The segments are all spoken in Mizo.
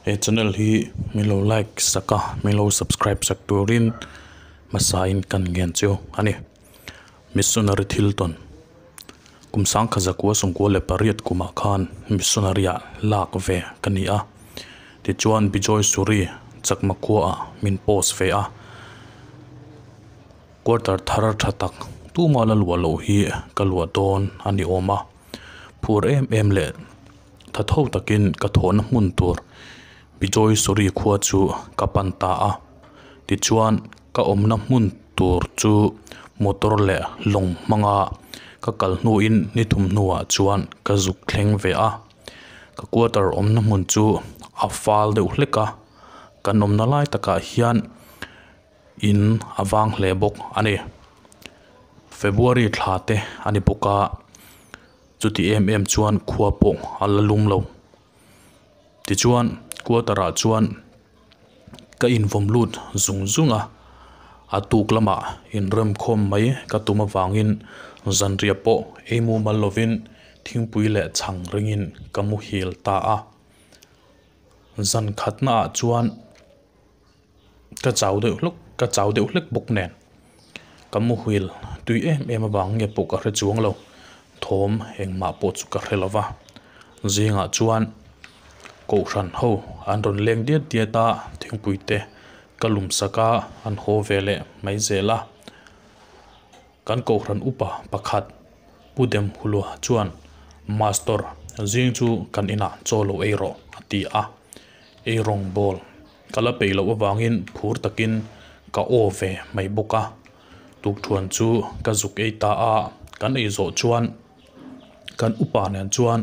He channel hi min lo like sak a min lo subscribe sak turin hmasa in kan ngen chu a ni. Missionary thil tawn kum sangkhat zakua sawmkua leh pariat kumah khan missionary ah lak ve ka ni a tichuan Bijoy Suri chakma khuaah min post ve a quarter thar tha tak tuma la luah loh hi ka luah dawn a ni awm a phur em em leh tha tho takin ka thawhna hmun tur Bijoy Suri khua chu ka pan ta a tichuan ka awmna hmun tur chu motor leh lawng hmanga ka kal hnuin ni thum hnuah chuan ka zuk thleng ve a ka quarter awmna hmun chu a fal deuh hlek a kan awmna lai takah hian in a vang hle bawk a ni February thla te a ni bawk a chuti em em chuan khua pawh a la lum lo tichuan quarter ah chuan ka invawm lut zung zung a a tuk lamah inremkhawm mai ka tum avangin zanriah pawh ei mumal lovin thingpui leh chhang ringin ka muhil ta a zan khatna ah chuan ka chau deuh hluk ka chau deuh hlek bawk nen ka muhil tui em em avang nge pawh ka hre chuang lo thawm engmah pawh chu ka hre lova zingah chuan kohhran ho an rawn leng diat diat a thingpui te ka lum sak a an haw ve leh mai zel a kan kohhran upa pakhat pu dem hulua chuan master zing chu kan inah chaw lo ei rawh a ti a ei rawng bawl ka la peih loh avangin phur takin ka aw ve mai bawk a tukthuan chu ka zuk ei ta a kan ei zawh chuan kan upa nen chuan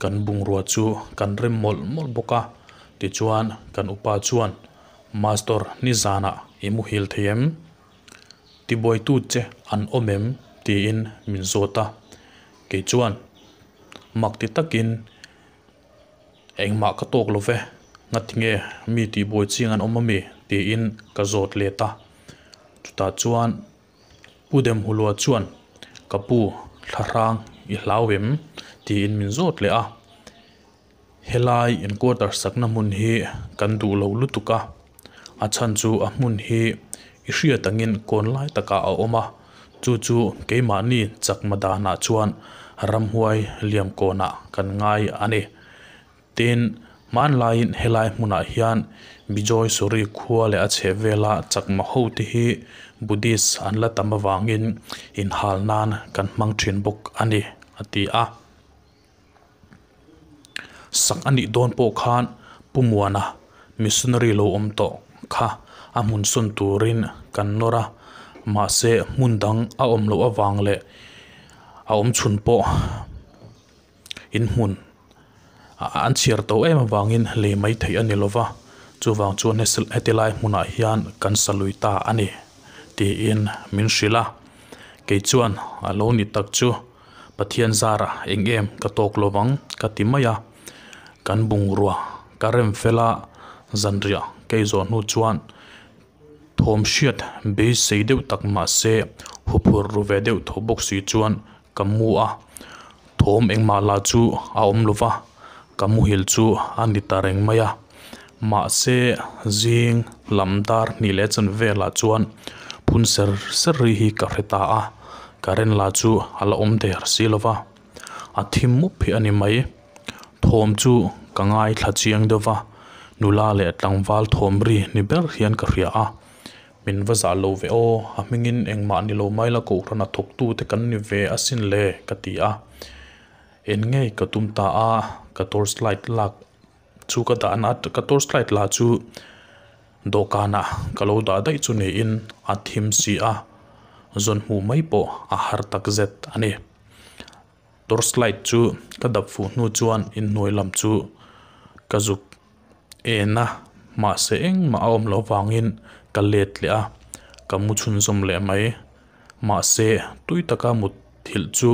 kan bungrua chu kan rem mawlh mawlh bawk a tichuan kan upa chuan master nizanah i muhil thei em tibuaitu che an awm em tiin min zawt a kei chuan mak ti takin engmah ka tawk lo ve ngatinge mi tihbuai chiang an awm ami tiin ka zawt let a chutah chuan pu dem hulua chuan ka pu thlahrang i hlau em tiin min zawt leh a helai in quarter sakna hmun hi kan duh lo lutuk a a chhan chu a hmun hi i hriat angin kawn lai takah a awm a chu chu keimahni chakma danah chuan ramhuai liam kawnah kan ngai a ni tin hmanlaiin helai hmunah hian Bijoy Suri khua leh a chheh vela chakma ho te hi Buddhist an la tam avangin inhal nan kan hmang thin bawk a ni a ti a sak a nih dawn pawh khan pu Muana missionary lo awm tawh kha a hmun sawn turin kan nawr a mahse hmun dang a awm loh avang leh a awm chhun pawh in hmun an chhiar tawh em avangin lei mai theih a ni lova chuvang chuan heti lai hmunah hian kan sa lui ta a ni tiin min hrilh a kei chuan a lo ni tak chu Pathian zarah eng em ka tawk lovang ka ti mai a kan bungrua ka rem fel a zanriah kei zawh hnu chuan thawm hriat beisei deuh tak mahse huphurh ru ve deuh tho bawk si chuan ka mu a thawm engmah lah chu a awm lova ka muhil chu a ni ta reng mai a mahse zing lam dar hnih leh chan velah chuan phun ser ser ri hi ka hre ta a current lah chu a la awm der si lova a thim mup hi a ni mai thawm chu ka ngaithla chiang deuh va nula leh tlangval thawm ri ni ber hian ka hria a min va zah lo ve aw a hmingin engmah ni lo mai la kohhran a thawk tu te kan ni ve asin le ka ti a en ngei ka tum ta a ka torch light lak chu ka dahna ka torch light lah chu dawhkanah ka lo dah daih chu niin a thim si a zawn hmuh mai pawh a har tak zet a ni torch light chu ka dap fuh hnu chuan inhnuai lam chu ka zuk en a mahse engmah a awm loh avangin ka let leh a ka mu chhunzawm leh mai mahse tui taka mut thilh chu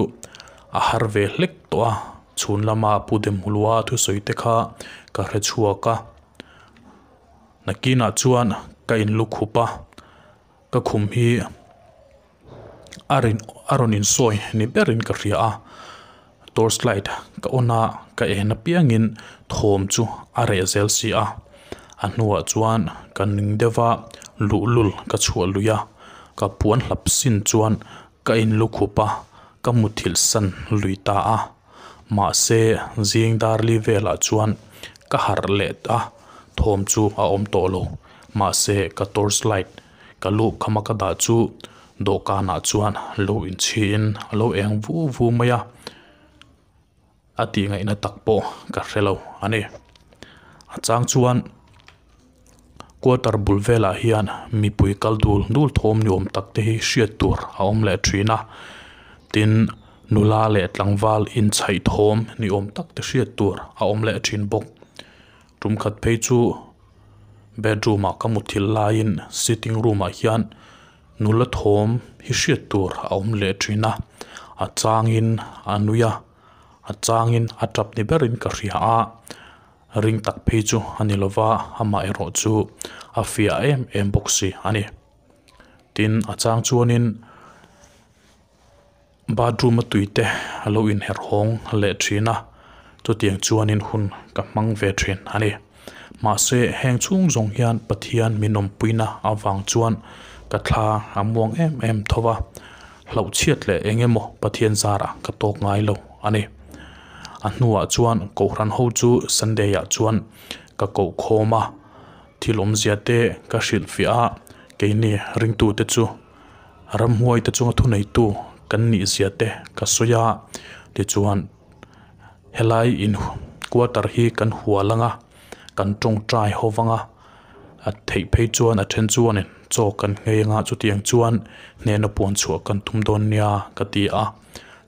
a har ve hlek tawh a chhun lama pu dem hulua thusawi te kha ka hre chhuak a nakinah chuan ka in lukhup a ka khum hi a rin a rawn insawi ni berin ka hria a. Torch light ka on a ka en apiangin thawm chu a reh zel si a. A hnuah chuan ka ning deuh a luhlul ka chhuah lui a ka puan hlap sin chuan ka in lukhup a ka muthilh san lui ta a. Mahse zing darli velah chuan ka harh leh a thawm chu a awm tawh lo. Mahse ka torch light ka luh khama ka dah chu dawhkanah chuan lo inchhiin a lo eng vu vu mai a. A tih ngaihna tak pawh ka hre lo a ni. A chang chuan quarter bul velah hian mipui kal dul dul thawm ni awm tak te hi hriat tur a awm leh thin a. Tin, nula leh tlangval inchhaih thawm ni awm tak te hriat tur a awm leh thin bawk. Tum khat phei chu bedroom ah ka muthilh laiin sitting room ah hian nula thawm hi hriat tur a awm leh thin a. A changin a nui a, a changin a tap ni berin ka hria a, ring tak phei chu a ni lova amaherawh chu a fiah em em bawk si a ni. Tin, a chang chuanin bathroom a tui te a lo inherh hawng leh thin a, chutiang chuanin hun ka hmang ve thin a ni. Mahse, heng chhung zawng hian Pathian min awmpuina avang chuan ka thla a muang em em tho va, hlauhchhiat leh eng emaw Pathian zarah ka tawk ngai lo a ni. A hnuah chuan Kohhran ho chu Sunday ah chuan ka koh khawm a, thil awmzia te ka hrilhfiah a, keini ringtute chu ramhuaite chunga thuneitu kan nihzia te ka sawi a, tichuan helai in quarter hi kan hual ang a, kan tawngtai ho vang a, a theih phei chuan a then chuanin chaw kan nghei ang a, chutiang chuan hnena puan chhuah kan tum dawn nia ka ti a,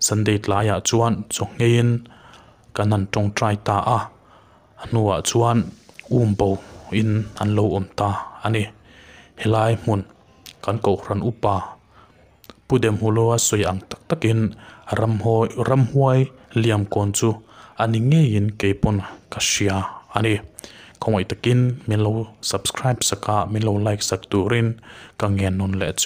Sunday tlaiah chuan chaw ngheiin kan han tawngtai ta a, a hnuah chuan um bo in an lo awm ta a ni. Helai hmun kan kohhran upa Pu Demhuloa sawi ang tak takin ramhawi ramhuai liam kawn chu a ni ngeiin kei pawn ka hria a ni. Khawngaih takin min lo subscribe sak a, min lo like sak turin ka ngen nawn leh chu.